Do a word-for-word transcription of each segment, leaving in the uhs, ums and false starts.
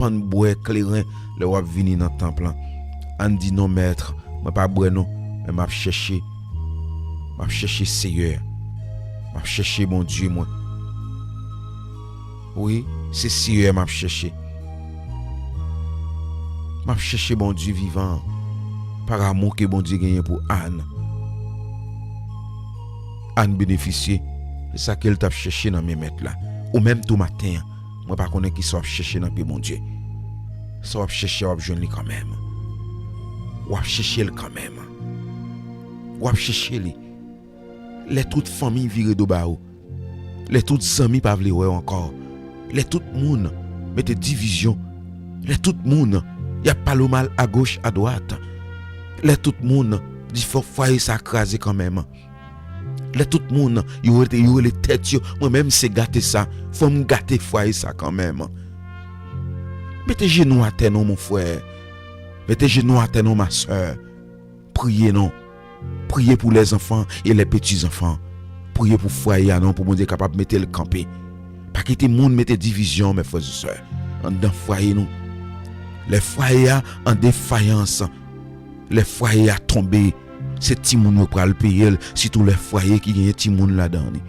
sispann bwè kleren lè w ap vini nan tanp lan. Ann di, "Non, Mèt, mwen pa bwè non, men m ap chèche, m ap chèche Seyè, m ap chèche Bondye mwen. Wi, se Seyè m ap chèche. M ap chèche Bondye vivan an, pa amou ke Bondye genyen pou Ann." Ann benefisye de sa ke l t ap chèche nan men Mèt la. Ou menm tou maten an, mwen pa konnen kisa w ap chèche nan pye Bondye. Sa w ap chèche a, w ap jwenn li kanmenm. W ap chèche l kanmenm. W ap chèche li. Lè tout fanmi vire do ba ou, lè tout zanmi pa vle wè w ankò, lè tout moun mete divizyon, lè tout moun y ap pale w mal agoch adwat, lè tout moun di, "Fòk fwaye sa kraze kanmenm." Lè tout moun yo rete, yo rele tèt yo, "Mwen menm se gate sa, fò m gate fwaye sa kanmenm." Mete jenou atè non, mon frè. Mete jenou atè non, ma sè. Priye non. Priye pou lèzanfan e lè peti zanfan. Priye pou fwaye a non, pou Bondye kapab mete l kanpe. Pa kite moun mete divizyon, mè frè e sè, anndan fwaye nou. Lè fwaye a an defayans, lè fwaye a tonbe, se timoun yo pral peye l, sitou lè fwaye ki genyen timoun ladan li.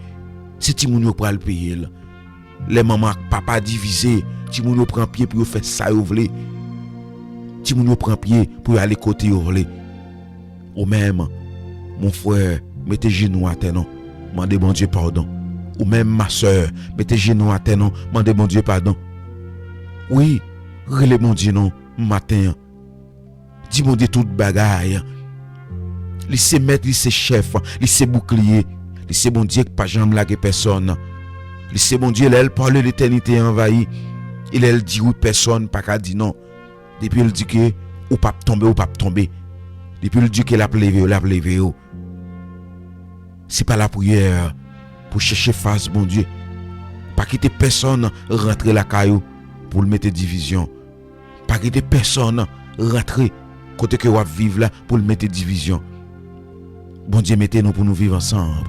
Se timoun yo pral peye l. Lè manman ak papa divize, timoun yo pran pye pou yo fè sa yo vle. Timoun yo pran pye pou yo ale kote yo vle. Ou menm, mon frè, mete jenou atè non. Mande Bondye padon. Ou menm, ma sè, mete jenou atè non. Mande Bondye padon. Wi, rele Bondye non, maten an. Di Bondye tout bagay. Li se mèt, li se chèf, li se boukliye. Li se Bondye ki pa janm lage pèsòn. Li se Bondye, lè l pale, letènite anvayi. E lè l di wi, pèsòn pa ka di non. Depi l di ke ou p ap tonbe, ou p ap tonbe. Depi l di ke l ap leve w, l ap leve w. Se pa lapriyè pou chèche fas Bondye. Pa kite pèsòn rantre lakay ou pou l mete divizyon. Pa kite pèsòn rantre kote ke w ap viv la pou l mete divizyon. Bondye mete nou pou nou viv ansanm.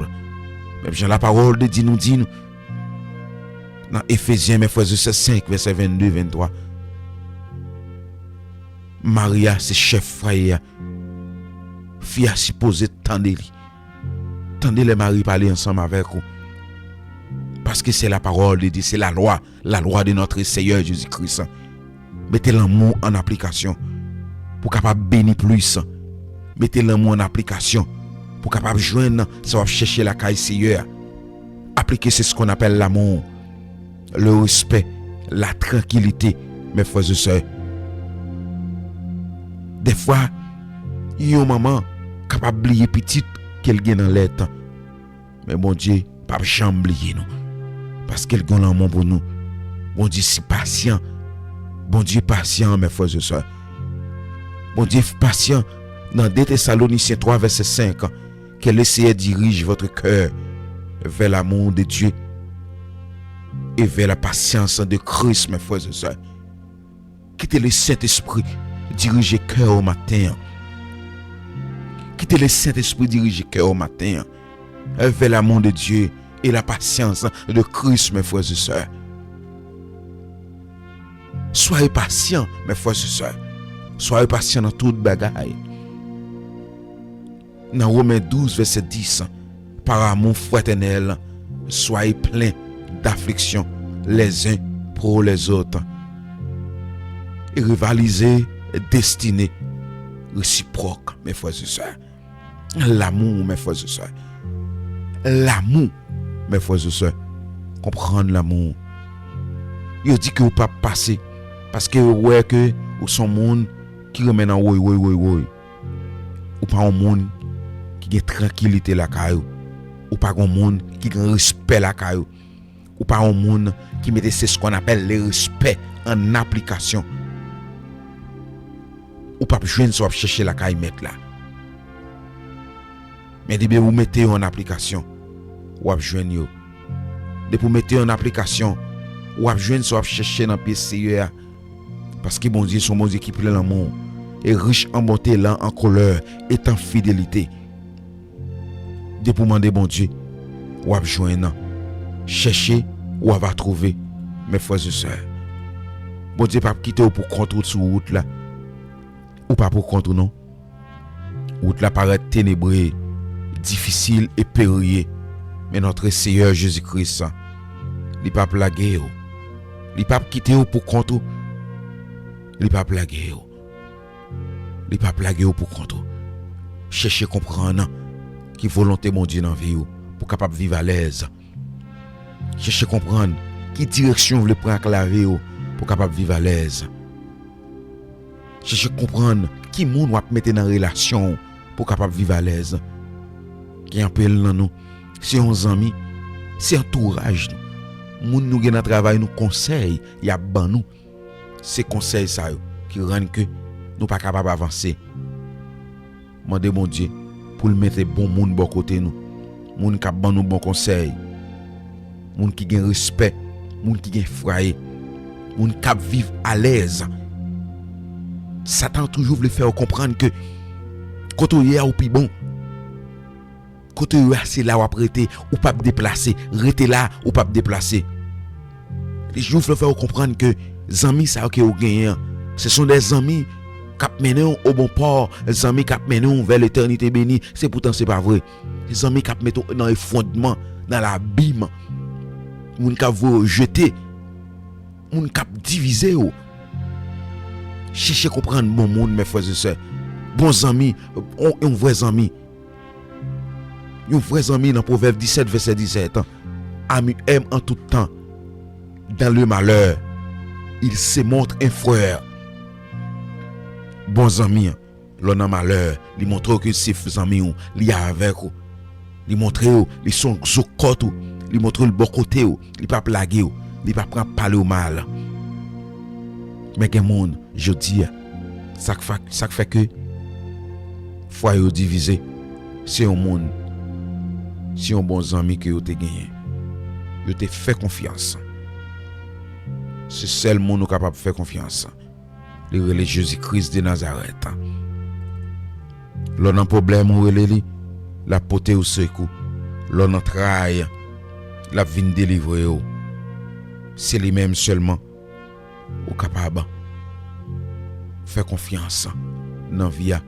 Menm jan lapawòl de Dye nou di nou nan Efezyen, mè frè e sè, senk, vèsè vennde, venntwa, mari a se chèf fwaye a. Fi a sipoze tande li. Tande lè mari pale ansanm avèk ou. Paske se la parole de Dieu, se la lwa, la lwa de notre Seyè Jezi Kris. Mete lanmou an aplikasyon pou kapab beni plis. Mete lanmou an aplikasyon pou kapab jwenn sa w ap chèche lakay Seyè a. Aplike, c'est ce qu'on appelle l'amour, le respect, la tranquillité, mes frères et sœurs. Dèfwa, yon manman kapab bliye pitit ke l gen nan lèt. Men Bondye p ap janm bliye nou. Paske l gen lanmou pou nou. Bondye si pasyan. Bondye pasyan, mes frères et sœurs. Bondye pasyan. Nan de Tesalonisyen twa, vèsè senk, que le Seigneur dirige votre cœur vers l'amour de Dieu et vers la patience de Christ, mes frères et sœurs. Kite le Sentespri dirije kè w maten an. Kite le Sentespri dirije kè w maten an. Vers l'amour de Dieu et la patience de Christ, mes frères et sœurs. Soyez patients, mes frères et sœurs. Soyez patients dans toute bagaille. Nan Women douz, vèsè dis, par amour fraternel, soyez pleins d'affection les uns pour les autres, et rivalisez, destinez réciproque, mes frères et sœurs. Lanmou, mes frères et sœurs. Lanmou, mes frères et sœurs. Konprann lanmou. Yo di ke ou p ap pase paske yo wè ke ou se yon moun ki renmen nan woy, woy, woy, woy. Ou pa yon moun ki gen trankilite lakay ou. Ou pa yon moun ki gen respè lakay ou. Ou pa yon moun ki mete, c'est ce qu'on appelle le respect en application. Ou p ap jwenn sa w ap chèche lakay Mèt la. Men depi ou mete yo an aplikasyon, w ap jwenn yo. Depi ou mete yo an aplikasyon, w ap jwenn sa w ap chèche nan pye Seyè a. Paske Bondye se yon Bondye ki plen lanmou, et riche en bonté, lent en colère, et en fidélité. Depi w mande Bondye, w ap jwenn. Chèche, w ava twouve, mes frères et sœurs. Bondye p ap kite w pou kont ou sou wout la. Ou pa pou kont ou non. Wout la parèt tenebre, difisil e perye, men Notre Seyè Jezi Kris, li p ap lage w. Li p ap kite w pou kont ou. Li p ap lage w. Li p ap lage w pou kont ou. Chèche konprann ki volonte Bondye nan vi w pou w kapab viv alèz. Chèche konprann ki direksyon w vle pran ak lavi w pou w kapab viv alèz. Chèche konprann ki moun w ap mete nan relasyon w pou w kapab viv alèz. Gen anpil nan nou, se yon zanmi, se antouraj nou, moun nou gen nan travay nou, konsèy y ap ban nou. Se konsèy sa yo ki rann ke nou pa kapab avanse. Mande Bondye pou l mete bon moun bò kote nou. Moun k ap ban nou bon konsèy. Moun ki gen respè. Moun ki gen fwaye. Moun k ap viv alèz. Satan toujou vle fè w konprann ke kote w ye a ou pi bon. Kote w ye a, se la w ap rete, ou p ap deplase. Rete la, ou p ap deplase. Li toujou vle fè w konprann ke zanmi sa yo ke w genyen an, ce sont des amis k ap mennen w au bon port, zanmi k ap mennen w vè letènite beni. Se poutan se pa vre. Se zanmi k ap mete w nan efwondman, nan labim. Moun k ap voye w jete. Moun k ap divize w. Chèche konprann bon moun, mes frères et sœurs. Bon zanmi, yon, yon vrè zanmi. Yon vrè zanmi nan Pwovèb disèt, vèsè disèt, ami aime en tout temps, dans le malheur, il se montre un frère. Bon zanmi an, lè w nan malè, li montre w ke se zanmi w, li avèk ou. Li montre w, li se yon zo kòt ou. Li montre w li bò kote w, li p ap lage w, li p ap pran pale w mal. Men gen moun, jodi a, sa k fa, sa k fè ke fwaye yo divize, se yon moun, se yon bon zanmi ke yo te genyen. Yo te fè konfyans. Se sèl moun ou kapab fè konfyans. Li rele Jezi Kris de Nazarèt. Lè w nan pwoblèm, ou rele li, l ap pote w sekou. Lè w nan tray, l ap vin delivre w. Se li menm sèlman ou kapab fè konfyans nan vi a.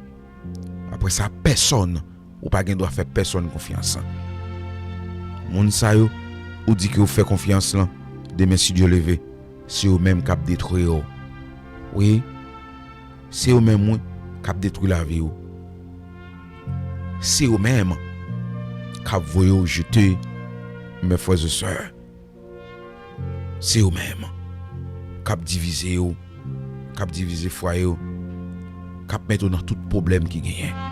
Apre sa, pèsonn, ou pa gen dwa fè pèsonn konfyans. Moun sa yo, ou di ke w fè konfyans lan, demen si Dye leve, se yo menm k ap detwi w. Wi, se yo menm, wi, k ap detwi lavi w. Se yo menm k ap voye w jete, mes frères et sœurs. Se yo menm k ap divize yo, k ap divize fwaye yo, k ap mete w nan tout pwoblèm ki genyen.